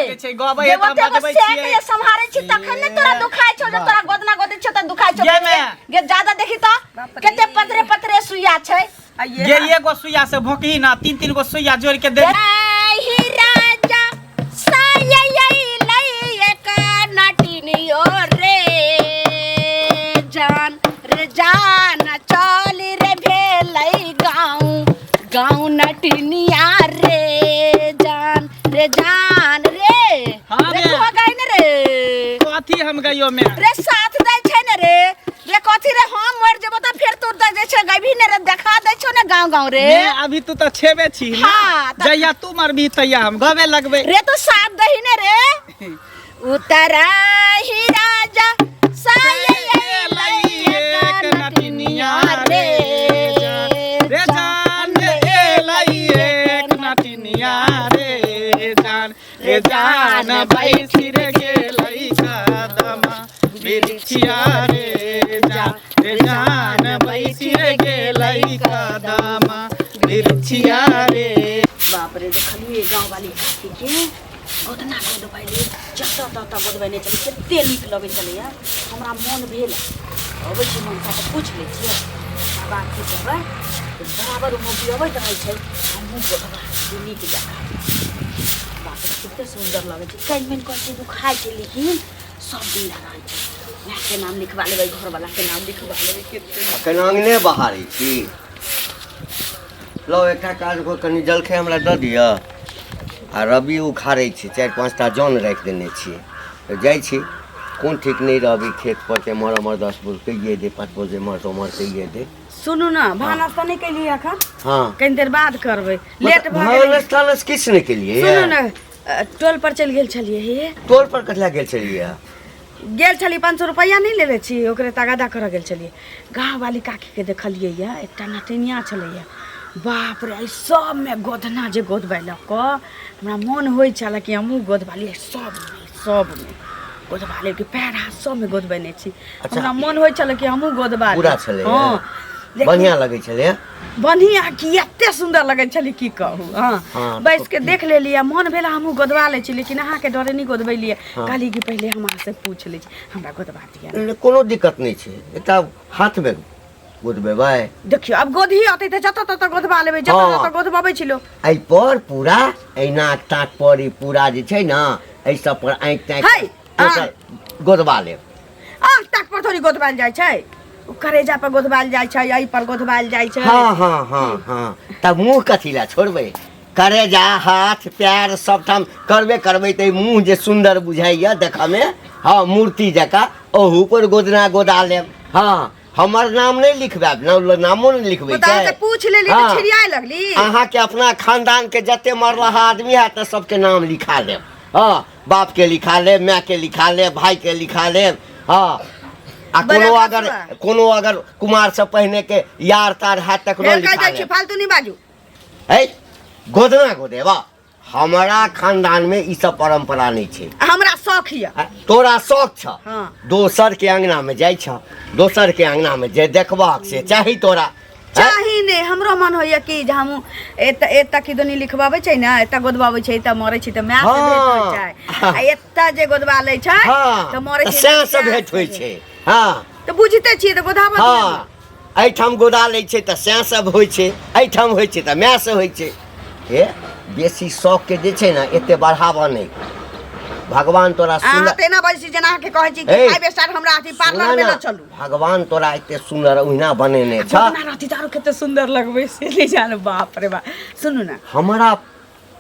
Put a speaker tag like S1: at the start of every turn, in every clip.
S1: लगै छै गबै है
S2: जे
S1: तऽ
S2: ओते
S1: बजबै
S2: से
S1: छियै
S2: के सम्हारै छी तखन ने तोरा दुखाइ छौ जे तोरा गोदना गोदी छौ तऽ दुखाइ छौ
S1: गे मे।
S2: गे ज्यादा देखी तऽ कते पतरे पतरे सुइया छै
S1: गे एगो सुइया से भोकही ना तीन तीन गो सुइया जोड़ के दे
S2: ही राजा सायैलै एक नटिनियो रे जान रे जान चल रे भेलै गाँव गाँव नटिनिया रे जान रे जान रे
S1: हाँ
S2: रे
S1: बे।
S2: तू गई ने रे
S1: कथी हम गइयो में
S2: रे साथ दै छै ने रे रे कथी रे हम मर जेबो त फेर तू दै छै गबी ने रे देखा दै छौ ने गाँव गाँव रे
S1: ने अभी तू तऽ छेबे छी ने
S2: हाँ, तऽ-
S1: जहिया तू मरबी तहिया हम गबे लगबै
S2: रे तो साथ दही ने रे उतरा ही राजा
S1: एक नटिनिया रे रे जान एलै एक नटिनिया रे जान रे जान बैठी रे गेलै कदमा बिरछिया रे जान रे जान बैठी रे गेलै कदमा बिरछिया रे।
S2: बाप रे, देखलिए गाँव वाली काकी के गोदना गोदबैली, जतऽ ततऽ गोदबैने छलै, कते नीक लगै छलैया। हमरा मोन भेल अबै छी मनसा तऽ पूछि लै छियै, बाबा की कहबै, बराबर मौगी अबैत रहै छै, हमहूँ गोदबा दी नीक जकाँ। बाप रे, कते सुन्दर लगै छै। कनि मनि कहै छै दुखाइ छै, लेकिन सब दिन रहै छै। मायके नाम लिखबा लेबै, घरवलाके नाम लिखबा लेबै, कते
S3: अखन अङ्गने बहारै छी। लौ एकटा काज कऽ, कनि जलखै हमरा दऽ दिअ आ रबी उखाड़ै छी, 4-5टा जन राखि देने छियै, तऽ जाइ छी। कोन ठीक नहि रहबै खेत पर तऽ एम्हर ओम्हर 10 बोझ कैये दे, 5 बोझ एम्हर तऽ ओम्हर कैये दे।
S4: सुनू ने, भानस तऽ नहि केलियै एखन।
S3: हँ।
S4: कनि देर बाद करबै, लेट भऽ गेलै।
S3: भानस तानस किछु नहि केलियै?
S4: सुनू ने, टोल पर चलि गेल छलियै हे।
S3: टोल पर कथी गेल छलियै?
S4: गेल छलियै, 500 रुपैआ नहि लेने छी, ओकरे तगादा करऽ गेल छलियै। गाँववाली काकीके देखलियै यऽ, एकटा नटिनिया छलैया, बाप रे, एहि सबमे गोदना जे गोदबेलक, हमरा मोन होइ छलै कि हमहूँ गोदबा लियै। सबमे सबमे गोदबा लेब कि पैर हाथ सबमे गोदबेने छी। हमरा मोन होइ छलै कि हमहूँ गोदबा ली।
S3: पूरा छलैया?
S4: हँ, लेकिन
S3: बढ़िआँ लगै छलैया?
S4: बढ़िआँ कि, एते सुन्दर लगै छलै की कहू। हँ।
S3: हँ।
S4: बैस के देख लेलियै, मोन भेल हमहूँ गोदबा लै छी, लेकिन अहाँके डरे नहि गोदबेलियै। कहलियै कि पहिले हम अहाँसँ पूछि लै छी, हमरा गोदबा दिअ।
S3: नहि, कोनो दिक्कत नहि छै, एकटा हाथमे गोदबेबै।
S4: देखियौ, आब गोदही अतै तऽ जतऽ ततऽ गोदबा लेबै, जतऽ ततऽ गोदबबै छी लोक।
S3: एहि पर पूरा एहि नाक ताक पर ई पूरा जे छै ने, एहि सब पर आँखि ताँखि
S4: है,
S3: टोटल गोदबा लेब।
S4: आँख ताक पर थोड़ी गोदबायल जाइ छै, ओ करेजा पर गोदबायल जाइ छै, एहि पर गोदबायल जाइ छै।
S3: हँ हँ हँ हँ, तब मुँह कथी लए छोड़बै? करेजा हाथ पैर सबठाम करबे करबै तऽ ई मुँह जे सुन्दर बुझाइए देखऽमे, हँ, मूर्ति जकाँ, ओहू पर गोदना गोदा लेब। हँ, हमर नाम नहि लिखबायब, नामो नहि लिखबै
S4: ओ तऽ अहाँके
S3: छै।
S4: पूछि लेली तऽ छिड़ियाए लगली।
S3: अहाँके अपना खानदान के जते मरलाहा आदमी हैत ने, सबके नाम लिखा लेब। हँ, बाप के लिखा लेब, माय के लिखा लेब, भाई के लिखा लेब। हँ, आ
S4: बड़ा
S3: कोनो अगर
S4: खसुआ।
S3: कोनो अगर कुमार से पहिने के यार तार हैत तकरो
S4: फेर कहि
S3: लिखा
S4: जाइ छी,
S3: लेब।
S4: फालतू नहि बाजू।
S3: है, गोदना गोदेबा, हमरा खानदान में ई सब परंपरा नहीं छै।
S4: हमरा शौख यऽ।
S3: आ, तोरा शौख छ?
S4: हाँ।
S3: दोसर के अंगना में जाइ छ, दोसर के अंगना में जे देखबाक से चाही तोरा, हैं?
S4: चाही नहि, हमरो मन होइया कि जे हमहूँ एतऽ एतऽ किदनी लिखबाबै छै ने, एतऽ गोदबाबै छै, एतऽ मरै छै तऽ माय से भेंट होइ छै, आ एतऽ जे गोदबा लै छै तऽ मरै
S3: तऽ
S4: छै
S3: सएह से भेंट होइ छै। हँ।
S4: तऽ बुझिते छियै तऽ गोदाबऽ दियौ।
S3: हँ, एहिठाम गोदा लै छै तऽ सएह सब होइ छै, एहिठाम होइ छै तऽ माय से होइ छै। हे, बेसी शौकके जे छै ने एते बढ़ावा नहि। भगवान तोरा
S4: अहाँ
S3: सुन्दर
S4: तेना बजै छी जेना अहाँके कहै छी कि
S3: हे,
S4: 5 स्टार हमरा अथी पार्लर
S3: सुनऽ
S4: मे
S3: ने,
S4: लऽ चलू।
S3: भगवान तोरा एते सुन्दर ओहिना बनेने छ।
S4: गोदना रहती तऽ आरो कते सुन्दर लगबै से नहि जानु। बाप रे बाप, सुनू ने,
S3: हमरा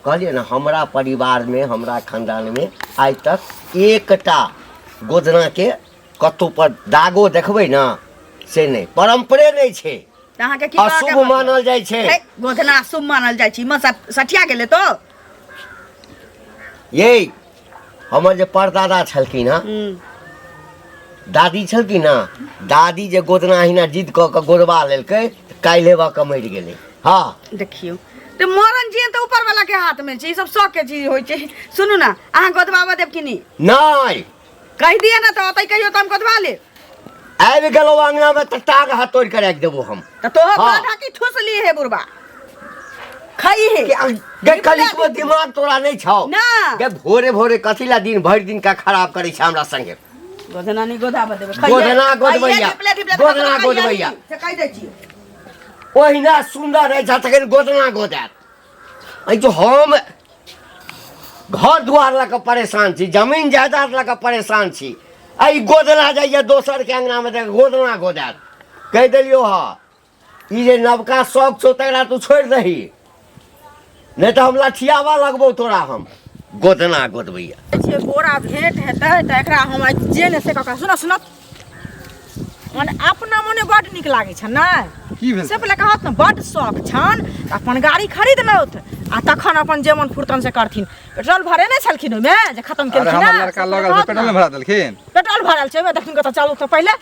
S3: कहलियै ने, हमरा परिवारमे, हमरा खानदानमे आइ तक एकटा गोदनाके कतहु पर दागो देखबै ने से नहि, परम्परे नहि छै।
S4: तऽ अहाँके की कहऽ के
S3: अशुभ
S4: मतलब?
S3: मानल जाइ छै।
S4: हे, गोदना अशुभ मानल जाइ छै, मन सठिया गेलै तो।
S3: ये हमर जे परदादा छलखिन हँ, दादी छलखिन हँ, दादी जे गोदना हिना जिद कऽ कऽ गोदबा लेलकै, काल्हि हेबा कऽ मरि गेलै। हँ।
S4: देखियौ तऽ मरण जियन तऽ ऊपर वाला के हाथ में छै, ई सब शौक के चीज होइ छै। सुनू ने, अहाँ गोदबाबऽ देब कि नहि?
S3: नहि।
S4: कहि दिअ ने तऽ ओतै कहियो तऽ हम गोदबा लेब।
S3: आबि गेलौ अंगना में तऽ टाग हाथ तोड़ि कऽ राखि देबो हम।
S4: तऽ तोहर
S3: हाँ।
S4: बाधा की ठुसली हे बुढ़बा। खाई हे
S3: गे कनिको दिमाग तोरा नहि छौ
S4: ना।
S3: गे भोरे भोरे कथी ला दिन भरि दिन का खराब करै छै हमरा संगे
S4: गोदना नहीं गोदाब देबै
S3: गोदना गोदबैया गोदना गोदबैया
S4: से कहि दै छियै
S3: ओहिना सुन्दर रहै छै तखन गोदना गोदायत एहि जो हम घर दुआर लऽ कऽ परेशान छी जमीन जायदाद लऽ कऽ परेशान छी आ ई गोदना जाइए दोसरके अङ्गनामे तऽ गोदना गोदायत कहि देलियौ हँ ई जे नवका शौक छौ तकरा तू छोड़ि दही नहि तऽ हम लठियावा लगबौ तोरा हम गोदना गोदबैया
S4: छियै बोरा भेंट हेतै तऽ एकरा हम आइ जे ने से कऽ कऽ सुनऽ सुनऽ मने अपना मने बड्ड नीक लागै छनि ने
S5: की भेल
S4: से पहिले कहत ने बड्ड शौक छनि तऽ अपन गाड़ी खरीद लौथ आ तखन अपन जे मन फुर्तन से करथिन पेट्रोल भरे नहि छलखिन ओहिमे जे खत्म
S5: अरे
S4: केलखिन
S5: हमर
S4: ने,
S5: लड़का
S4: से
S5: लऽ गेल
S4: कहत
S5: पेट्रोल
S4: ने।
S5: नहि भरा देलखिन
S4: पेट्रोल भरल छै ओहिमे देखथिन कतऽ चलू तऽ पहिले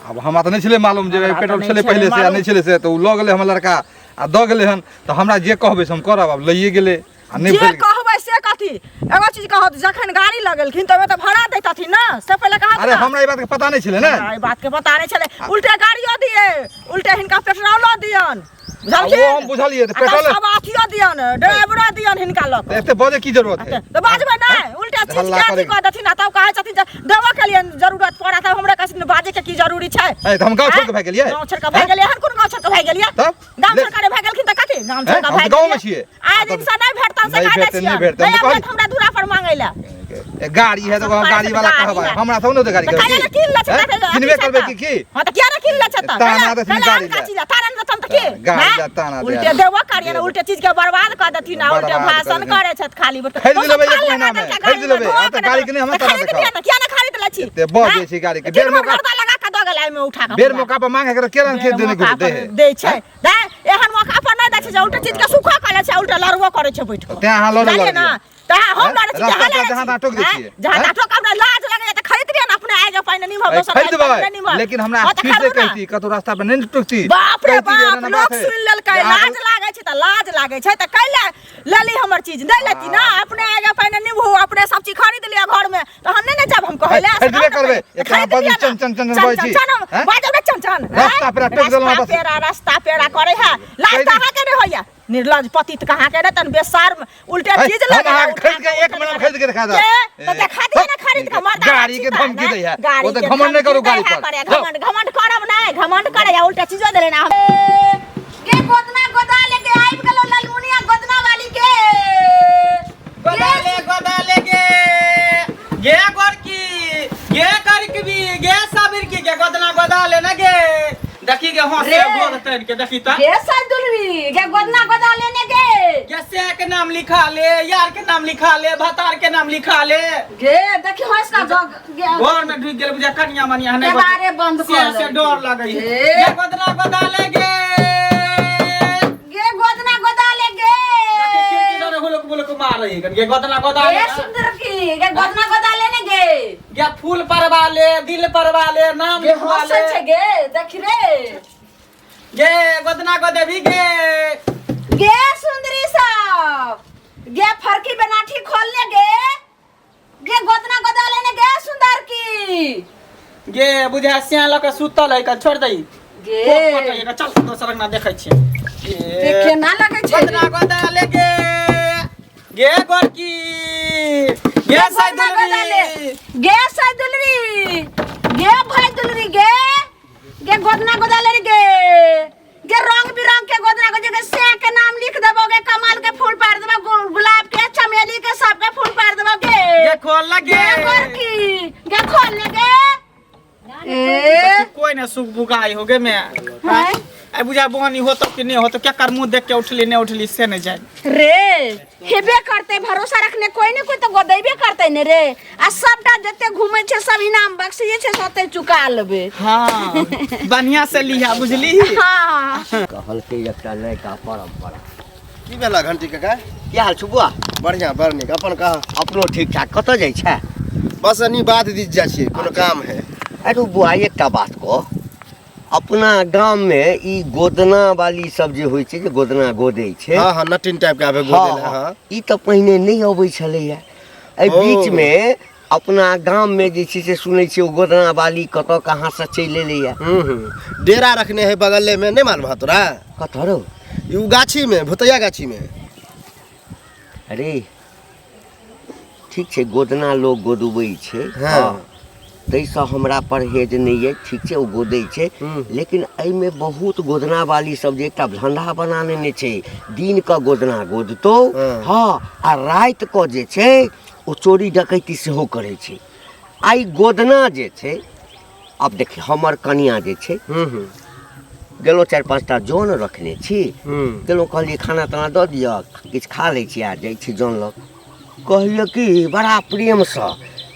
S5: आब हमरा तऽ नहि छलै मालूम जे
S4: हमरा तऽ
S5: पेट्रोल
S4: नहि
S5: छलै
S4: छलै
S5: पहिले से आ
S4: मालूम।
S5: नहि छलै से तऽ ओ लऽ गेलै हमर लड़का आ दऽ गेलै हन तऽ हमरा जे कहबै से हम करब आब लैए गेलै आ नहि
S4: जे
S5: भेल
S4: कहबै से कथी एगो चीज कहत जखन गाड़ी लगेलखिन तऽ ओहिमे तऽ भाड़ा दैतथिन ने से पहिले कहत
S5: अरे
S4: ने।
S5: हमरा ई बात के पता नहि छलै ने
S4: हमरा ई बात के पता नहि छलै उल्टे गाड़ियो दिए उल्टे हिनका पेट्रोलो दियन
S5: आ ओ हम बुझलियै तऽ
S4: आ तब
S5: पेट्रोल
S4: सब अथियो दियन ड्राइवरो दियन हिनका लऽ
S5: तऽ
S4: कऽ
S5: एते बजै की जरूरत है
S4: तऽ बाजबै नहि उल्टे चीज
S5: हल्ला
S4: के अथी
S5: करै।
S4: कऽ देथिन आ तब कहै छथिन जे देबो के लिए जरूरत पड़त तब हमरा कहै छथिन बाजै के की जरूरी छै
S5: ए, तऽ हम गाँव छोड़ि कऽ भागि गेलियै?
S4: गाँव छोड़ि कऽ भागि गेलियै एहन कोन गाँव छोड़ि कऽ भागि गेलियै
S5: तब?
S4: गाँव
S5: ले-
S4: छोड़ि कऽ भागि गेलखिन तऽ कथी गाँव
S5: हैं?
S4: छोड़ि कऽ
S5: हम तऽ
S4: भागि
S5: गाँवमे
S4: गेलियै
S5: छियै।
S4: आइ दिन से नहि भेटतन से
S5: नहि
S4: कहि दै
S5: भेटतै, नहि
S4: छियनि
S5: भेटतै,
S4: नहि
S5: हम तऽ
S4: भेटत हमरा दूरा पर मांगै लए
S5: ए, गाड़ी है तऽ गाड़ी वाला कहबै हमरा सब ने गाड़ी
S4: तऽ
S5: करबै
S4: काहे ने कीन लै छै
S5: हैं?
S4: तऽ
S5: किनबे करबै की की
S4: हां तऽ किया ने कीन लै छै तऽ
S5: ताना देथिन गाड़ी
S4: का
S5: लए।
S4: चीज ताना देथिन तऽ की
S5: गाड़ी
S4: हैं?
S5: लए ताना दे।
S4: उल्टे देबो करियै ने उल्टे चीज के बर्बाद कऽ देथिन आ उल्टे
S5: बर्बाद कऽ
S4: भाषण
S5: देथिन।
S4: करै छथि खाली बैठ
S5: खरीद लेबै एक महीना मे, खरीद लेबै। आ तऽ गाड़ी के नहि हमरा ताना
S4: खरीद
S5: देखाउ।
S4: लिअ ने किया ने खरीद लै छी
S5: एते बजै छी गाड़ी के। बेर मौका-
S4: लगा कऽ दऽ गेल एहिमे उठा कऽ
S5: बेर
S4: पूरा।
S5: मौका पर मांगे के केना
S4: बेर
S5: खेत देने
S4: मौका
S5: के
S4: पर
S5: दे है
S4: दै छै दै एहन मौका पर नहि दै छै जे उल्टे चीज के सूखो कऽ लै छै उल्टे लड़बो करै छै बैठ कऽ
S5: तें अहाँ लड़ऽ
S4: बुझलियै ने
S5: लगलियै।
S4: तऽ हम
S5: हैं?
S4: लड़ै छी
S5: रास्ता
S4: अहाँ
S5: पर
S4: लड़ै
S5: जहाँ
S4: छी।
S5: तहाँ टोक दै
S4: हैं?
S5: छियै।
S4: जहाँ
S5: हैं?
S4: तहाँ टोक हमरा लाज लगैया तऽ खरीद लिअ ने अपने आगे पानि निभब
S5: अरे
S4: दोसर आगे
S5: खरीदबै
S4: पानि नहि निभब।
S5: लेकिन हमरा
S4: हँ, तऽ
S5: फिर से
S4: खरीदू ने।
S5: कहती कतौ रास्ता पर नहि टोकती
S4: बाप रे
S5: कहती जे
S4: बाप
S5: एना
S4: लोक
S5: बात है।
S4: सुनि लेलकै
S5: जे
S4: लाज लागै छै तऽ लाज लागै छै तऽ कैला लेली हमर चीज नहि लेती ना अपने आगे पानि निभू अपने सब चीज खरीद लिअ घर में तहन नहि ने जाब हम कहै लए
S5: खरीदबे करबै। एतना
S4: खरीद
S5: बजै
S4: लिअ ने।
S5: चन चन चन चन बजै छी।
S4: चन
S5: हैं?
S4: बाजब ने चन चन
S5: रास्ता पेड़ा टोकि देलहुँ
S4: रास्ता
S5: बस।
S4: पेड़ा रास्ता पेड़ा करै है लाज
S5: खरीद-
S4: तऽ अहाँके नहि होइया निर्लज पतित कहाँ के तन बेशर्म उल्टे
S5: है,
S4: चीज
S5: हम
S4: लगा
S5: अहाँके खरीद के एक महीना में खरीद के देखा देब।
S4: के? तऽ देखा दिअ ने खरीद के मर्दा
S5: गाड़ी के धमकी दै है।
S4: गाड़ी
S5: ओ तऽ
S4: के
S5: घमंड नहि करू
S4: धमकी
S5: गाड़ी
S4: दै है
S5: पर।
S4: करे,
S5: जाउ।
S4: घमंड घमंड करब नहि घमंड करे या उल्टे चीजो देले ना के गोदना गोदा लेके आबि गेलो ललमुनिया गोदना वाली के
S1: गोदा ले गोदा ले गे गे गोरकी गे करकबी गे साबिर की गे गोदना गोदा ले ना गे देखी गे हंसे
S2: रे।
S1: गोद तन के देखी त
S2: गे सदुलरी गे गोदना गोदा लेने गे
S1: गे से के नाम लिखा ले यार के नाम लिखा ले भतार के नाम लिखा ले
S2: गे देखी हंस ना जग गे
S1: घर में ढुक गेल बुझा कनिया मनिया नहीं
S2: केबारे बंद
S1: से
S2: कर
S1: से डर लगै है
S2: ए।
S1: गे गोदना गोदा ले गे
S2: गे गोदना गोदा ले गे
S1: देखी खिड़की दरे हुलुक बुलुक मारै है गे गोदना गोदा ले
S2: गे सुंदर की गे गोदना गोदा लेने गे
S1: गे फूल परवा ले दिल परवा ले नाम
S2: गे
S1: लिखवा
S2: हंसै
S1: ले
S2: छै गे देखी रे
S1: गे गोदना गोदेबी गे
S2: गे सुंदरी सब गे फरकी बनाठी खोल ले गे गे गोदना गोदा लेने गे सुंदर की
S1: गे बुझा सिया लऽ के सुतल है कल छोड़ दही
S2: गे
S1: कोक चल दोसर अंगना देखै छियै
S2: देखे ना लगै छै
S1: गोदना गोदा ले गे गे गोरकी गे
S2: गोदना गोदा ले
S1: साइदुलरी
S2: गे साइदुलरी गे भाई दुलरी गे गे गोदना गोदा ले रे गे गे रंग बिरंग के गोदना गोदे के से के नाम लिख देबो गे कमल के फूल पार देबो गुलाब के चमेली के सबके फूल पार देबो गे
S1: गे खोल लगे
S2: गे गोरकी गे खोल ले गे ए
S1: कोई ने सुख बुगाई हो गे मैं
S2: हैं?
S1: आई बुझा बहनी हो तो कि नहीं हो तो क्या कर मुंह देख के उठली नहीं उठली से नहीं जाए
S2: रे हेबे करते भरोसा रखने कोई ने कोई तो गोदेबे करते ने रे आ सबटा जते घूमे छै सब इनाम बख्शिए छै से ओते चुका लेबे
S1: हाँ बढ़िया से लिहा बुझली
S2: हाँ
S3: कहलकै एकटा नयका परम्परा
S6: की भेला घंटी काका
S3: की हाल छौ बुआ
S6: बढ़िया बड़ नीक अपन कह
S3: अपनो ठीक ठाक कतऽ जाइ छै
S6: बस एनी बात दिस जाइ छियै कोनो काम है
S3: अरे बुआ एकटा बात कह अपना गाममे ई गोदना वाली सब जे होइ छै जे गोदना गोदै छै
S6: हाँ हाँ नटिन टाइप के आबे
S3: हाँ,
S6: गोदे
S3: हाँ,
S6: हाँ
S3: ई तऽ पहिने नहि अबै छलैया एहि
S6: ओ।
S3: बीचमे अपना गाममे जे छै से सुनै छियै ओ गोदना वाली कतऽ कहाँसँ चलि एलैया
S6: हम्म हम्म डेरा रखने है बगले में नहीं मालूम है तोरा
S3: कतऽ रौ
S6: ई उ गाछी में भुतैया गाछी में
S3: अरे ठीक छै, गोदना लोग गोदबै छै।
S6: हँ।
S3: ताहिसँ हमरा परहेज नहि अइ, ठीक छै, ओ गोदै छै। लेकिन एहिमे बहुत गोदना वाली सब जे एकटा धंधा बना लेने छै, दिनके गोदना गोदतौ। हँ, आ राति कऽ जे छै ओ चोरी डकैती सेहो करै छै। आ ई गोदना जे छै, आब देखियौ हमर कनियाँ जे छै, गेलहुँ 4-5 टा जन रखने छी, गेलहुँ कहलियै खाना ताना दऽ दिअ, किछु खा लै छी आ जाइ छी जन लग। कहलियै कि बड़ा प्रेमसँ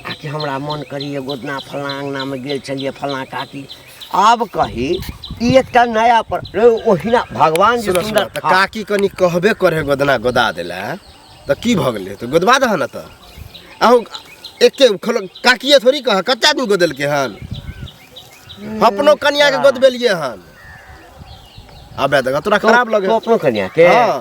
S3: आ कि हमरा मन करैए गोदना, फलाँ अङ्गनामे गेल छलियै फलाँ काकी। आब कही ई एकटा नया पर रे ओहिना भगवान जे
S6: सुनो सुनो
S3: सुन्दर
S6: तऽ काकी कनि कहबे करे गोदना गोदा देला तऽ की भऽ गेलै? तऽ गोदबा दह ने। तऽ अहूँ एके खोलो काकिए थोड़ी कह, कते आदमी गोदेलकै हन? अपनो कनिया के गोदबेलियै हन। आबे देख तोरा खराब लगे।
S3: तो अपनो कनिया के?
S6: हाँ।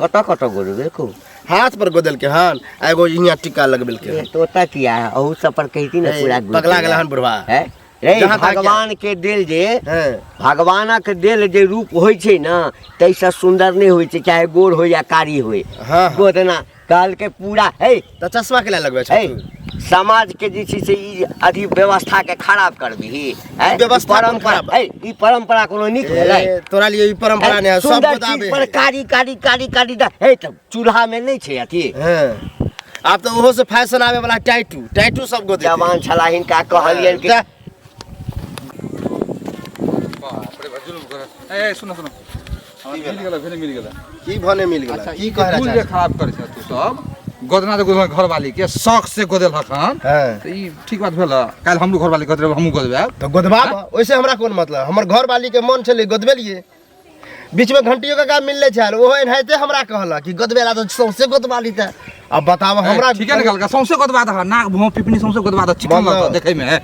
S3: कतऽ कतऽ गोदबेलकौ?
S6: हाथ पर गोदेलकै हन आ एगो हियाँ टीका लगबेलकै हन।
S3: तोता किया है? अहू सब पर कहिती ने पूरा गुजर
S6: पगला गेला हन बुढ़वा।
S3: है रे।
S6: जहाँ तहाँ
S3: भगवान के देल जे
S6: हैं
S3: भगवानक देल जे रूप होइ छै ने, ताहिसँ सुन्दर नहि होइ छै, चाहे गोर होइ या कारी होइ।
S6: हाँ।
S3: गोदना कहलकै पूरा हे।
S6: तऽ चश्मा के लगबै
S3: हे
S6: छौ तू?
S3: समाज के जे छै से ई अथी व्यवस्था के खराब करबिही हैं?
S6: व्यवस्था कोन
S3: परंपरा
S6: खराब?
S3: है, ई परंपरा कोनो नीक भेलै?
S6: ए, तोरा लिए ई परंपरा नहि है, सब
S3: सुन्दर
S6: गोदाबे
S3: चीज पर
S6: है।
S3: कारी कारी कारी कारी हे तऽ चूल्हा में नहि छै अथी।
S6: हैं। आब तऽ ओहो से फैशन आबे वाला टैटू टैटू सब गोदे।
S3: जवान छला, हिनका कहलियनि कि
S6: जा।
S5: बाप रे बा, जुलुम कर। ए सुन सुन, हमरा मिल गेल, भेने मिल गेल।
S6: की भने मिल गेल?
S5: अच्छा,
S6: की कह
S5: रूल
S6: रहा
S5: जे खराब करै छ तू सब, गोदना तऽ गोदना घरवाली के शौक से गोदेल हखन।
S6: हैं।
S5: तऽ ई ठीक बात भेल? काल्हि हमरो घरवाली गोदरेब, हमहूँ गोदबायब।
S6: तऽ गोदबाब, ओहिसे हमरा कोन मतलब? हमर घरवाली के मन छलै, गोदबेलियै। बीच में घंटियो काका मिलले छल, ओहो एनाहिते हमरा कहलक कि गोदबेला तऽ सौंसे गोदबा ली। तऽ अब बताब हमरा।
S5: ठीक है ने, कहलका सौंसे गोदबा दह, नाक भौं पिपनी सौंसे गोदबा दह, चिकन
S6: मतलब-
S5: लगतौ देखै में।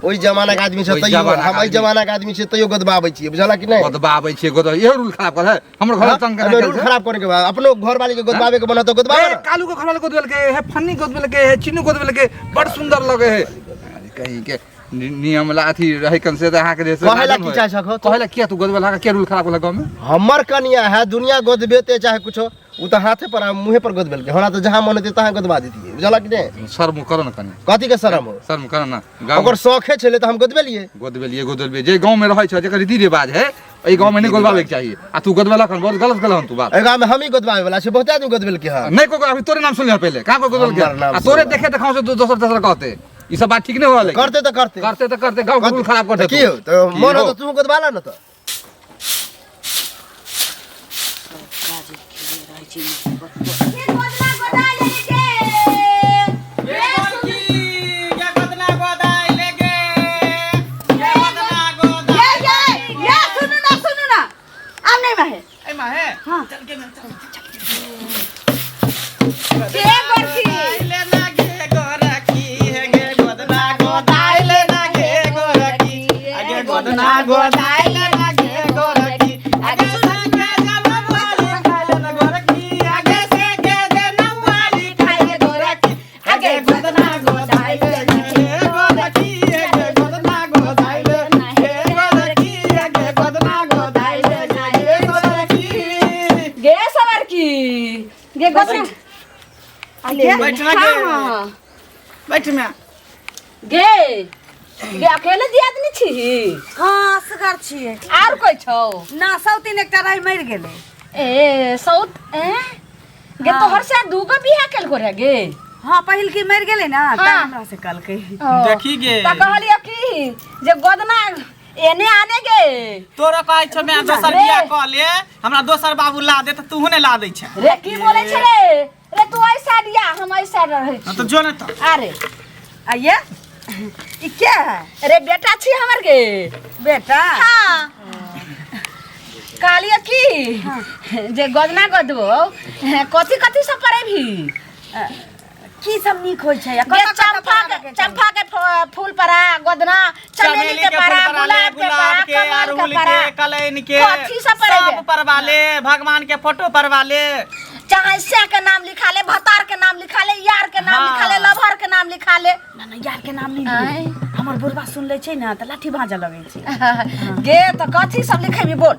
S6: ओहि जमाना के आदमी छै
S5: ओहि
S6: तैयो
S5: जमाना के
S6: हम एहि
S5: आदमी।
S6: जमाना के आदमी छै तैयो गोदबाबै छियै, बुझलक कि नहि?
S5: गोदबाबै छियै, गोदबा इहो रूल खराब कर है, हमर घर तंग
S6: एहिमे
S5: केना
S6: रूल खराब करे के बाद अपनो घरवाली के गोदबाबे के मन तऽ गोदबाबे
S5: ए
S6: ने।
S5: कालू के घरवाली गोदबेलकै हे, फन्नी गोदबेलकै हे, चिन्नू गोदबेलकै, बड़ सुंदर लगे है। अरे कहीं के नियम ला अथी रहे कन से तऽ अहाँके जे से
S6: कहै ला
S5: नादन
S6: की
S5: होय।
S6: चाहै छहो तू?
S5: कहै ला किया तू गोदबेलहा के किया रूल खराब केलक गाँवमे?
S6: हमर कनिया है, दुनिया गोदबेते चाहे कुछो, ओ तऽ हाथे पर आ मुँहे पर गोदबेलकै। हमरा तऽ जहाँ मन हेतै तहाँ गोदबा देतियै, बुझलक कि नहि?
S5: शर्म कर न कनी।
S6: कथी के शरम हो?
S5: शर्म कर न गाँव
S6: ओकर शौखे छलै तऽ हम गोदबेलियै।
S5: गोदबेलियै, गोदबेलियै। जे गाँवमे रहै छै, जेकर रीति रिवाज है, एहि गाँवमे नहि गोदबाबैके चाही आ तू गोदबेलक हन, बहुत गलत केलहन तू बात।
S6: एहि गाँवमे हमही गोदबाबै वाला छै, बहुते आदमी गोदबेलकै हन।
S5: नहि कोइ अभी तोरे नाम सुनलियै पहिले, कहाँ कोइ गोदबेलकै?
S6: हमर नाम
S5: आ तोरे
S6: सुनलक।
S5: देखे देखाउ से दोसर तेसर कहते, ई सब बात ठीक नहि होलै।
S6: करते तऽ करते।
S5: करते तऽ करते, गाँव के रूल खराब करते।
S6: की हो तऽ
S5: की
S6: मन हो
S5: हो?
S6: तऽ तू गोदबा ला ने तऽ।
S2: काज खेले रहै छी मुसीबत।
S1: गे गोरकी, गे गोदना गोदाइ ले गे, गे गोदना गोदाइ।
S4: ये ये ये, सुनू ना, सुनू ना, आब नहीं माहे।
S1: ए माहे।
S4: हाँ।
S1: चल के चल।
S4: के गोरकी?
S1: ले ना गे गोरकी, हे गे गोदना गोदाइ ले ना गे गोरकी, आगे गोदना गोदाइ ले ना गे गोरकी, आगे से के जनम वाली खाइले ना गोरकी, आगे से के जनम वाली खाइले गोरकी, आगे गोदना गोदाइ ले ना गे गोरकी, आगे गोदना गोदाइ ले ना गे गोरकी, आगे गोदना गोदाइ ले ना गे गोरकी।
S2: गे सवारकी, गे गोदना।
S1: बैठ ना गे।
S2: हाँ।
S1: बैठ में।
S2: गे गे, अकेले दियादनी छी?
S4: हाँ, असगर छियै।
S2: आर कोइ छौ?
S4: ना, सौतीन एकटा रही, मरि गेलै।
S2: ए सौत ए गे, तोहर से दूगो बियाह केलको रे गे?
S4: हाँ, पहिल की मरि गेलै ना तऽ
S2: हाँ।
S4: हमरा से कहलकै।
S1: देखी गे।
S2: त कहलियो की जे गोदना एने आने गे।
S1: तोरो कहै छौ मैं दोसर
S2: रे।
S1: बियाह कऽ ले, हमरा दोसर बाबू ला दे, तऽ तूहू नहि ला दै छै।
S2: रे की बोलै छै रे? रे तू ऐसा दिया, हम ऐसा रहै
S1: हँ
S2: छी।
S1: तऽ जो ने तऽ।
S2: अरे।
S4: आ ये ई के है?
S2: रे बेटा छी हमर गे।
S4: बेटा?
S2: हाँ, कहलियो की जे गोदना गोदबो, कथी कथी सब पड़ेबही?
S4: की सब नीक होइ छै आ
S2: गे
S4: कतऽ कतऽ
S2: चंपा
S4: पढ़ाबैके
S2: के
S4: चाही?
S2: चंपा के फूल पड़ा गोदना, चमेली के
S1: फूल
S2: पड़ा,
S1: पड़ा ले,
S2: गुलाब के पड़ा,
S1: गुलाब के,
S2: कमल के
S1: अड़हुल
S2: पड़ा,
S1: के, कलैन के।
S2: कथी सब पड़ेबे?
S1: सब परवा ले, भगवान के फोटो परवा ले।
S2: चाहे से के नाम लिखा ले, भतार के नाम लिखा ले, यार के नाम
S1: हाँ।
S2: लिखा ले, लभर के नाम लिखा ले।
S4: ना ना, यार के नाम नहि
S2: आँय।
S4: लिखबै, हमर बुढ़बा सुन लै छै ने तऽ लाठी भाँजऽ लगै छै।
S2: गे तऽ कथी सब लिखेबी बोल।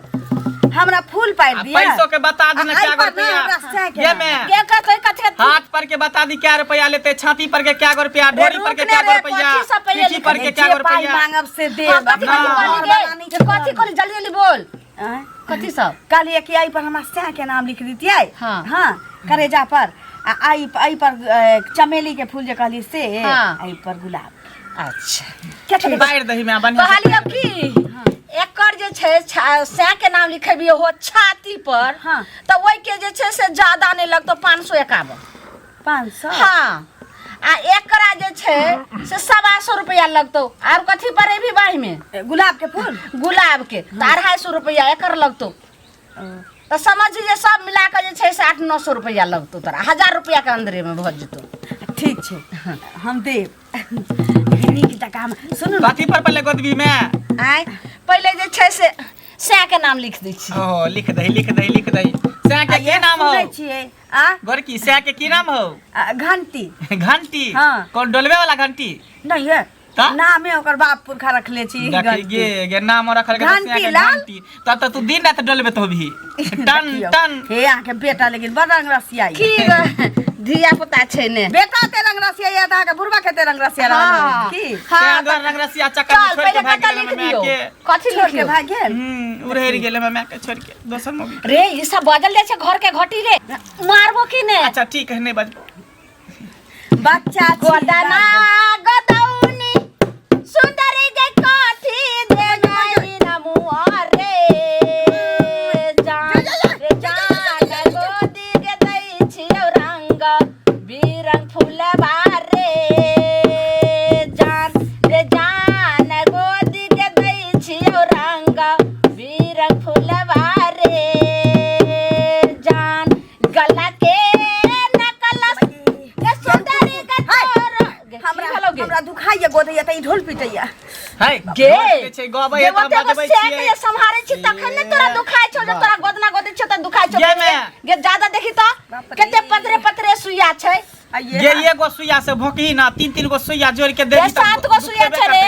S4: हमरा फूल पारि
S1: आ
S4: दिया
S1: पैसो के बता दी ना
S4: आ,
S1: क्या
S4: एहि पर ना
S1: रुपया
S4: हमरा सएह के
S1: ये
S4: नाम।
S1: में
S2: के कहते कथी
S1: हाथ पर के बता दी क्या रुपया लेते छाती पर के क्या रुपया ढोरी पर के
S2: रुक ने
S1: क्या
S2: रे,
S1: रुपया
S2: कथी सब पहिले
S1: पीठी पर के
S4: जे
S1: क्या
S4: पाइ
S1: रुपया
S4: मांगब से देब
S2: हाँ, कथी
S1: ना।
S2: कथी कहली गे? कथी कहली जल्दी जल्दी बोल
S4: आँय?
S2: कथी सब
S4: कहलिए कि एहि पर हमरा सएह के नाम लिख दितियै
S2: हाँ।
S4: हाँ करेजा पर आ एहि एहि पर चमेली के फूल जे कहली से
S2: हाँ।
S4: एहि पर गुलाब
S2: अच्छा
S4: के
S1: बाहर दही में बढ़िया से।
S2: कहलियो की एकर जे छै सै के नाम लिखेबियो हो छाती पर
S4: हाँ।
S2: तऽ ओहि के जे छै से ज्यादा नहि लगतौ 551।
S4: 500?
S2: हाँ, आ एकरा जे छै से 125 रुपया लगतौ। आर कथी पर एबी बाही में?
S4: गुलाब के फूल।
S2: गुलाब के तऽ 250 रुपया एकर लगतौ। तऽ समझी जे सब मिला कऽ जे छै से 800-900 रुपया लगतौ तोरा, 1000 रुपया के अंदरे में भऽ जेतौ।
S4: ठीक छै, हम देब। नीक जकाँ सुनू ने।
S1: कथी पर पहिले गोदबी में?
S2: आँय, पहिले जे छै से सै के नाम लिख दै छी।
S1: ओ लिख दही लिख दही लिख दही। सै के की नाम हो?
S4: सुनै छियै आ
S1: गोरकी सै के की नाम हो?
S4: आ, घंटी।
S1: घंटी?
S4: हाँ।
S1: कौन डोलबे वाला घंटी?
S4: नहीं है
S1: त?
S4: नामे ओकर बाप पुरखा रखले छी
S1: देखी
S4: घंटी।
S1: गे गे नाम रखल के
S4: घंटी
S1: सै के
S4: लाल?
S1: घंटी। तब त तू दिन रात डोलबे तो भी टन
S4: देखियौ।
S1: टन।
S4: हे अहाँके बेटा लेकिन बड़ रंग रसिया
S2: की गे, धिया पुता छै ने।
S4: बेटा ते रंग रसिया या तऽ अहाँके बुढ़बा के ते रंग रसिया रहल
S2: हाँ।
S4: की?
S2: हाँ,
S1: तें दुआरे रंग रसिया चक्कर में
S2: चल
S1: छोड़ के
S2: पहिले
S1: भाग
S2: कतऽ
S1: गेल
S2: लिख
S1: हमर माय
S2: दियौ?
S1: के।
S2: कथी
S4: छोड़ के
S2: लिखियौ?
S4: भाग गेल?
S1: उड़ेर गेल हमर माय के छोड़ के दोसर मौगी।
S2: रे ई सब बजल जाइ छै घर के घटी रे, मारबो की ने?
S1: अच्छा ठीक है, नहीं बजबो।
S4: बच्चा छी,
S2: गोदना गोदौनी सुंदरी के काठी देबै नमुआ रे जान रे जान गोदी के दै छियौ रंग बिरंग फुलबा रे जान रे जान गोदी के दै छियौ रंग बिरंग फुलबा रे जान गला के नकलस गे सुंदरी के तोर
S4: हमरा
S2: की भेलौ गे?
S4: हमरा दुखाइया गोदैया त ई ढोल पिटैया।
S1: है
S2: गे
S1: के छै गबै
S2: गे
S1: त
S2: ओते एगो
S1: बजबै
S2: से
S1: छियै।
S2: के सम्हारे छी तखन ने तोरा दुखाइ छौ, जे तोरा गोदना गोदै छौ त दुखाइ छौ।
S1: गे मैं।
S2: गे ज्यादा देखी त कते पतरे पतरे सुइया छै।
S4: आ ये
S1: गे एगो सुइया से भोकही ना, तीन तीन गो सुइया जोड़ के
S2: गे
S1: देबी त
S2: 7 गो सुइया छै रे,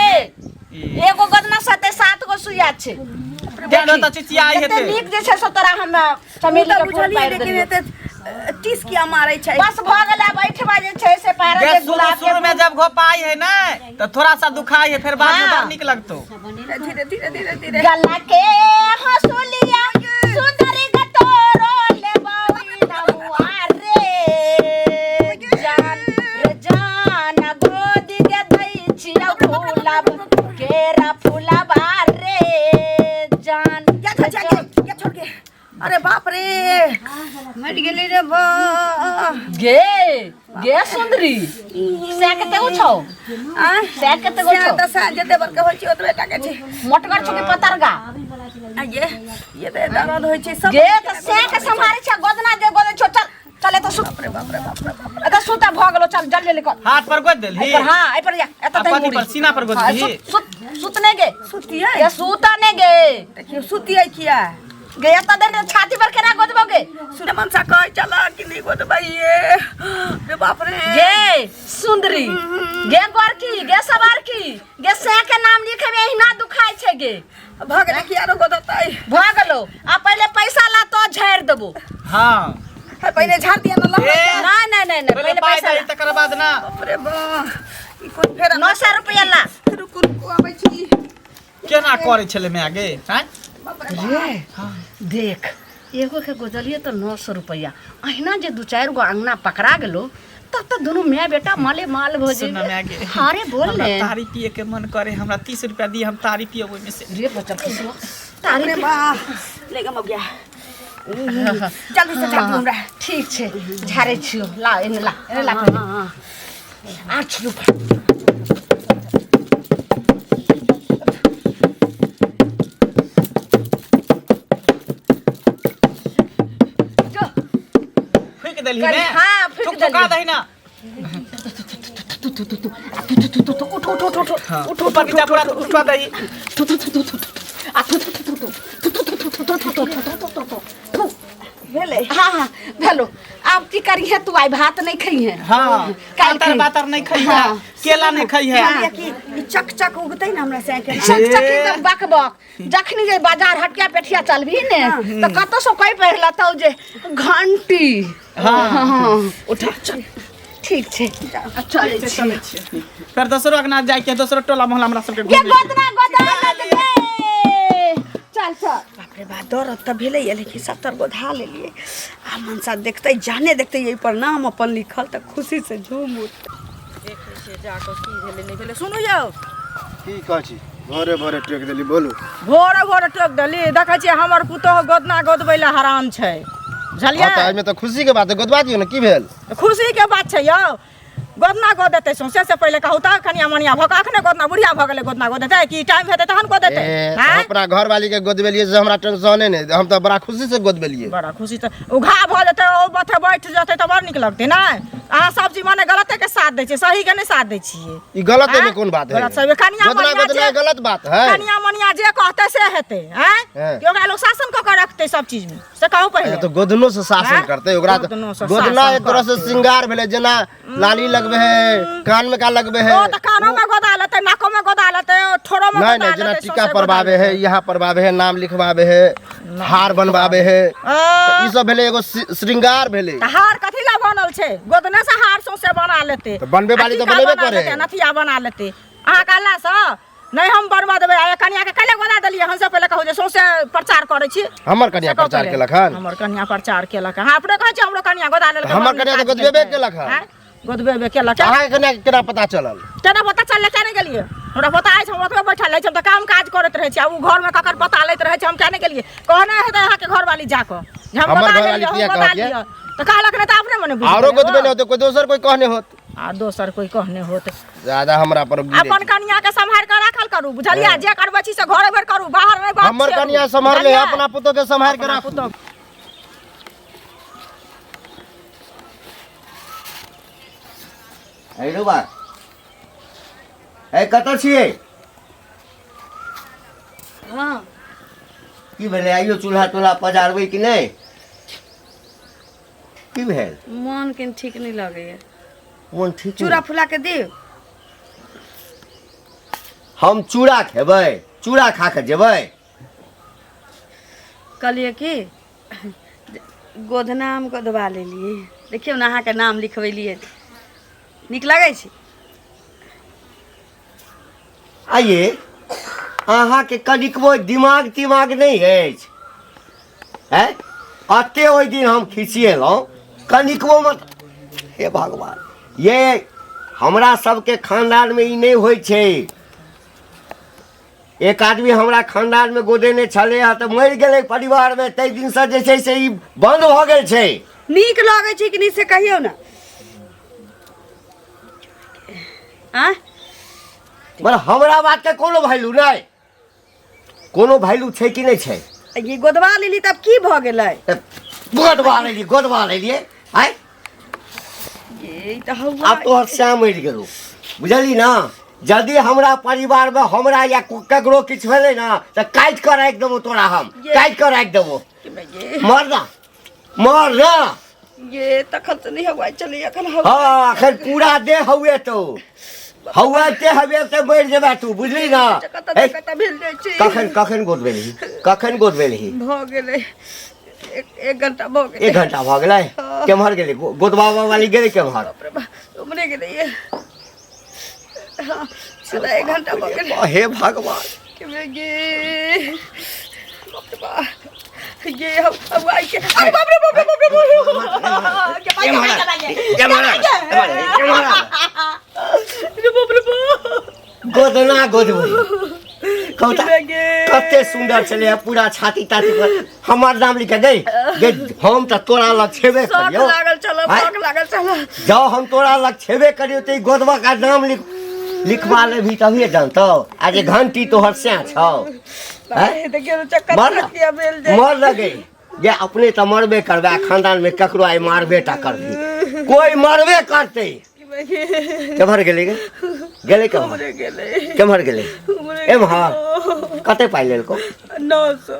S2: एगो गोदना साथे 7 गो सुइया छै।
S1: देखी त चिचियाइ
S2: कते
S1: हेतै।
S2: नीक जे छै से तोरा हम चमेली
S4: तऽ
S2: के फूल
S4: बुझलियै
S2: पारि
S4: लेकिन
S2: देलियौ।
S4: एते टीस किया मारै छै?
S2: बस भऽ गेलै, आब एहिठमा जे छै से पारल
S1: गे
S2: जे
S1: शुरू
S2: गुलाब के
S1: शुरू में जब घोपाई है ना तो थोड़ा सा दुखाई है, फिर बाद में
S2: हाँ।
S1: बड़ निक लगतो।
S4: धीरे धीरे धीरे धीरे।
S2: गला के हंसुलिया सुंदरी के तोरो लेबई नमुआ रे जान रे जान गोदी के दै छियौ फूलब केरा फूलबा रे जान।
S4: या छोड़ के या छोड़ के, अरे बाप रे मर गेली रे बा।
S2: गे गे सुंदरी सै कते गो छौ?
S4: आँय?
S2: सै कते गो छौ?
S4: तऽ सै जते बड़का होइ छै ओतबे टा के छै।
S2: मोटगर छौ कि पतरगा?
S4: आ ये तऽ दर्द होइ छै सब।
S2: गे तऽ सै के सम्हारै छै, गोदना जे गोदै छौ। चल चल एतऽ सुत।
S4: बाप रे बाप रे बाप रे बाप रे।
S2: एतऽ सुत भऽ गेलौ, चल जल्दी जल्दी कर।
S1: हाथ पर गोद देलही?
S2: एहि पर, हाँ एहि पर जा, एतऽ
S1: आ
S2: दही
S1: कथी
S2: मुड़ी।
S1: पर, सीना पर गोद
S2: हाँ,
S1: देलही?
S2: सुत सुत सुत नै गे।
S4: सुतियै?
S2: गे सुत नै गे।
S4: देखियौ सुतियै किया?
S2: गे एतऽ दे छाती पर केना गोदबौ गे?
S4: सुन मनसा कहै चल कि नहि गोदबैये रे बाप रे।
S2: गे सुंदरी गे गोरकी गे सवारकी गे सै के नाम लिखेबे एहिना दुखाइ छै गे।
S4: भऽ गेलै कि आरो गोदतै?
S2: भऽ गेलौ, आ पहिले पैसा ला तो झाड़ि देबो।
S1: हाँ
S4: हे पहिले झाड़ दिया ना लहरा।
S1: ए,
S2: नहीं नहीं नहीं नहीं
S1: पहिले
S2: पहिले
S1: पाइ
S2: पैसा
S1: दही
S2: ला।
S1: तकर बाद ना।
S4: बाप रे बा ई कोन फेर
S2: 900 रुपया ला।
S4: रुकू रुकू आबै छी।
S1: केना करै छलै माय गे? आँय?
S2: रे देख एगो के गोदलिए तऽ 900 रुपया, अहिना जे 2-4 गो अंगना पकड़ा गेलो तब तऽ दुनू माय बेटा माले माल भऽ
S1: सुन ना
S2: जेबै।
S1: माय गे।
S2: हाँ रे बोल
S1: हमरा
S2: ने।
S1: तारी पिए के मन करे, हमरा 30 रुपया दिए, हम तारी पियब ओहिमे से।
S2: रे बच्चा किसो तारी
S4: रे बा ले गे मौगिया जल्दी से झाड़ दियौ हमरा।
S2: ठीक छै झाड़ै छियौ, ला एने ला एने ला पहिले। 8 रुपया। जो
S1: फूकि देलही
S2: करी-
S1: ने?
S2: हाँ, फूकि
S1: थुक थुका
S2: देलियै।
S1: दही ना।
S2: उठ उठ उठ उठ
S1: हाँ। ऊपर नीचा पूरा उठवा दही।
S4: भेलै?
S2: हाँ हाँ भेलो।
S4: आब की करिहे तू आइ भात नहीं खइहे।
S1: हाँ,
S4: काल्हि
S1: आतर
S4: खइहे।
S1: बातर नहीं खई है, केला नहीं खई है।
S7: कहलियै कि ई चक चक उगतै ने हमरा से के।
S4: चक चक एकदम बक बक। जखनी जे बाजार हटिया पेठिया चलबी ने तऽ कतौ से कहि पढ़ि लेतौ जे घंटी।
S1: हाँ, उठा चल।
S4: ठीक छै, चलै छी।
S1: चलै छियै फेर दोसरो अंगना जाय के, दोसरो टोला मोहल्ला हमरा सबके
S4: गे
S1: घूमे के।
S4: गोदना गोदा गे, चल चल।
S7: बाप रे बाप, दर्द तऽ भेलैए लेकिन सब तर गोधा लेलियै। आ मनसा देखतै, जाने देखतै एहि पर नाम अपन लिखल तऽ खुशी से झूम उठतै।
S2: देखै छियै जाकऽ की भेलै नहि भेलै। सुनू यौ।
S6: की कहै छी? भोरे भोरे टोकि देली, बोलू।
S2: भोरे भोरे टोकि देली। देखै छियै हमर पुतोहु गोदना गोदबै लए हरान छै, बुझलियै?
S6: हँ, तऽ एहिमे तऽ खुशी के बात है, गोदवा दियौ ने, की भेल?
S2: खुशी के बात छै यौ, गोदना गोदेतै सौंसे। से पहिले कहू तऽ कनिया मनिया भऽ कऽ अखने गोदना, बुढ़िया भऽ गेलै गोदना गोदेतै कि टाइम हेतै तहन गोदेतै?
S6: ए, तऽ
S2: आँय?
S6: अपना घरवाली के गोदबेलियै से हमरा टेंशने नहि, हम तऽ बड़ा खुशी से गोदबेलियै।
S2: बड़ा खुशी से ओ घा भऽ जेतै, ओ माथे बैठ जेतै तऽ बड़ नीक लगतै ने। अहाँ सब चीज मने गलते के साथ दै छियै, सही के नहि साथ दै छियै।
S6: ई गलत एहिमे
S2: आँय?
S6: कोन बात है?
S2: गलत सही कनिया
S6: गोदना
S2: मनिया
S6: गोदना
S2: जे
S6: गलत बात है?
S2: कनिया मनिया जे कहतै से हेतै। आँय?
S6: हँ।
S2: कि ओकरा लोक शासन कऽ के रखतै सब चीज में, से कहू पहिले।
S6: तऽ गोदनो से शासन
S2: आँय?
S6: करतै ओकरा तऽ।
S2: गोदनो से
S6: गोदना
S2: शासन
S6: एक तरह से
S2: करतै।
S6: श्रृंगार भेलै, जेना लाली लगबै है, कान में का लगबै है।
S2: ओ तऽ कानो में गोदा लेतै, नाको में गोदा लेतै, ठोरो में
S6: नहीं
S2: गोदा
S6: नहीं, जेना
S2: लेतै,
S6: टीका
S2: सौंसे गोदा
S6: परबावे है,
S2: लेतै।
S6: यहाँ परबावे है, नाम लिखवावे है, हार बनवावे है, तऽ ई सब भेलै एगो श्रृंगार भेलै।
S2: तऽ हार कथी ला बनल छै? गोदने से हार सौंसे बना लेतै।
S6: तऽ बनबे वाली
S2: आ
S6: तऽ
S2: टीका
S6: बनेबे
S2: बना
S6: करे।
S2: लेतै, नथिया बना लेतै। अहाँ कहलासँ नहि हम बनबऽ देबै। आ कनिया के कैले गोदा देलियै? हमसे पहिले कहू जे सौंसे प्रचार करै छी।
S6: हमर कनिया
S2: से कहू
S6: प्रचार
S2: पहिले।
S6: केलक हन?
S2: हमर कनिया प्रचार केलक हन। अहाँ अपने कहै छियै हमरो कनिया गोदा लेलकै,
S6: हमर
S2: बड़
S6: कनिया
S2: नीक
S6: तऽ
S2: काज
S6: गोदबेबे
S2: केलकै।
S6: केलक हन।
S2: आँय? गोदबेबे केलक हन।
S6: अहाँके कनिया के केना पता चलल?
S2: केना पता चललै? किया नहि गेलियै? हमरा पता अछि, हम ओतबे बैठल रहै छी, हम तऽ काम काज करैत रहै छी आ ओ घरमे ककर पता लैत रहै छै। हम किया नहि गेलियै? कहने हेतै अहाँके घरवाली जाकऽ जे हम
S6: हमर
S2: गोदा
S6: घरवाली
S2: लेलियै, हम
S6: किया
S2: गोदा
S6: कहत ये?
S2: लिअ। तऽ कहलक नहि तऽ अपने मने बुझि
S6: आरो
S2: गेलै
S6: गोदबे
S2: ओ।
S6: नहि होतै, कोइ दोसर कोइ कहने होत।
S2: आ दोसर कोइ कहने होत।
S6: ज्यादा हमरा पर गिरे
S2: अपन
S6: छै।
S2: कनिया के सम्हारि के राखल करू, बुझलियै? जे करबै छी से घरे भरि करू, बाहर नहि बात
S6: हमर
S2: छेड़ू,
S6: कनिया सम्हारले,
S2: बुझलियै?
S6: अपना पुतोह के सम्हारि के
S2: अपना
S6: राखू।
S2: पुतोह।
S3: अरे बा, ए कतऽ छियै?
S4: हाँ।
S3: की भेलै? आइयो चूल्हा तूल्हा पजारबै कि नहि? की भेल?
S4: मन के ठीक नहीं लगैया।
S3: मन ठीक नहि?
S7: चूड़ा फुला के दियौ।
S3: हम चूड़ा खेबै? चूड़ा खा के जेबै?
S4: कहलियै कि गोदना हम गोदबा लेलियै, देखियौ ने अहाँके नाम लिखबेलियै, नीक लगै छै?
S3: आइए अहाँके कनिकबो दिमाग तिमाग नहि अछि? हैं, अते ओहि दिन हम खिसिएलहुँ, कनिकबो मत। हे भगवान, ये हमरा सबके खानदानमे ई नहि होइ छै। एक आदमी हमरा खानदानमे गोदेने छलै हँ तऽ मरि गेलै परिवारमे, ताहि दिनसँ जे छै से ई बन्द भऽ गेल छै।
S7: नीक लगै छै कि नहि से कहियौ ने। आँय?
S3: मगर हमरा बातके कोनो वैल्यू नहि, कोनो वैल्यू छै कि नहि छै?
S7: ई गोदवा लेली तब की भऽ गेलै?
S3: गोदवा लेलियै, गोदवा लेलियै। आँय?
S7: ये तऽ हौआ।
S3: आब तोहर सएह मरि गेलौ, बुझली ने? यदि हमरा परिवारमे हमरा या ककरो किछु भेलै ने तऽ काटि कऽ राखि देबौ तोरा, हम काटि कऽ राखि देबौ। मर ना, मर ना।
S7: ये तखन तऽ नहि हौआ चलै एखन हौआ।
S3: हँ, एखन पूरा देह हौए तो हौआ ते हवे ते मरि जेबा तू, बुझली ने?
S7: कतऽ
S3: हे,
S7: कतऽ भेल जाइ छै।
S3: कखन कखन गोदबेलही? कखन गोदबेलही?
S7: भऽ गेलै एक घंटा भऽ गेलै।
S3: एक घंटा भऽ गेलै? केम्हर गेलै गोदबाबा वाली? गेलै केम्हर?
S7: बाप रे बाप, उमरे गेलै ये। हाँ, सीधा एक घंटा भऽ गेलै।
S3: हे भगवान।
S7: के गे बाप रे बाप, ये हम अब आई के, अरे बाप रे बाप रे बाप रे बाप के भाई
S3: एम्हर
S7: के
S3: आ,
S7: भाई
S3: एम्हर आ, एम्हर आ, एम्हर आ।
S7: रे बाप रे बाप।
S3: गोदना गोदबै कहू तऽ,
S7: गे
S3: कते सुन्दर छलै पूरा छाती ताती पर हमर नाम लिख गई गे। हम तऽ तोरा लग छेबे
S7: शौक
S3: करियौ।
S7: लागल छल,
S3: आँय?
S7: शौक लागल छल।
S3: जाओ, हम तोरा लग छेबे करियौ तऽ ई गोदवा का नाम लिख लिखवा लेबही तभिए जानतौ। आ जे घंटी तोहर सएह छौ। आँय?
S7: देखियौ चक्कर
S3: मर
S7: किया भेल जाय।
S3: मर लगे जे अपने तऽ मरबे करबै आ खानदान में ककरो आइ मारबे टा करबही, कोई मरबे करतै। केम्हर गेलै गे? गेलै केम्हर?
S7: उमरे गेलै।
S3: केम्हर गेलै?
S7: उमरे।
S3: एम्हर कते पाइ लेलको?
S7: 900।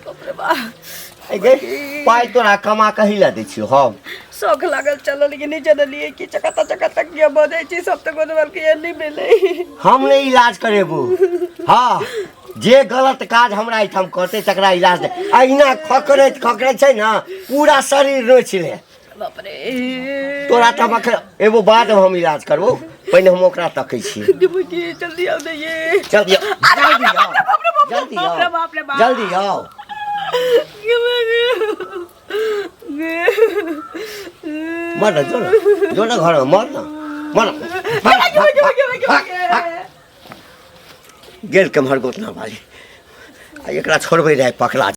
S7: बाप रे बाप।
S3: ए गे पाइ तोरा कमा कही लए दै छियौ हम।
S7: शौक लागल चलल, लेकिन नहि जनलियै कि चकता चकता किया बजै छी। सब तऽ गोदबल के नहि भेलै।
S3: हम नहि इलाज करेबू। हाँ, जे गलत काज हमरा एहिठाम करतै तकरा इलाज नहि। अहिना खकरैत खकरैत छै ने, पूरा शरीर नोचि ले।
S7: बाप रे,
S3: तोरा तऽ हम एखन एगो बाद हम इलाज करबौ, पहिने हम ओकरा तकै छी।
S7: जल्दी आउ ने ये।
S3: जल्दी आउ, जल्दी आउ, जल्दी
S7: बाप रे
S3: आउ,
S7: बाप रे बाप।
S3: जल्दी आउ। मर न, जो न, जो न घरमे मर न, मर न। भाग, भाग, भाग, भाग। गेल केम्हर गोतना बाली, आ एकरा छोड़बै रहै पकड़ा।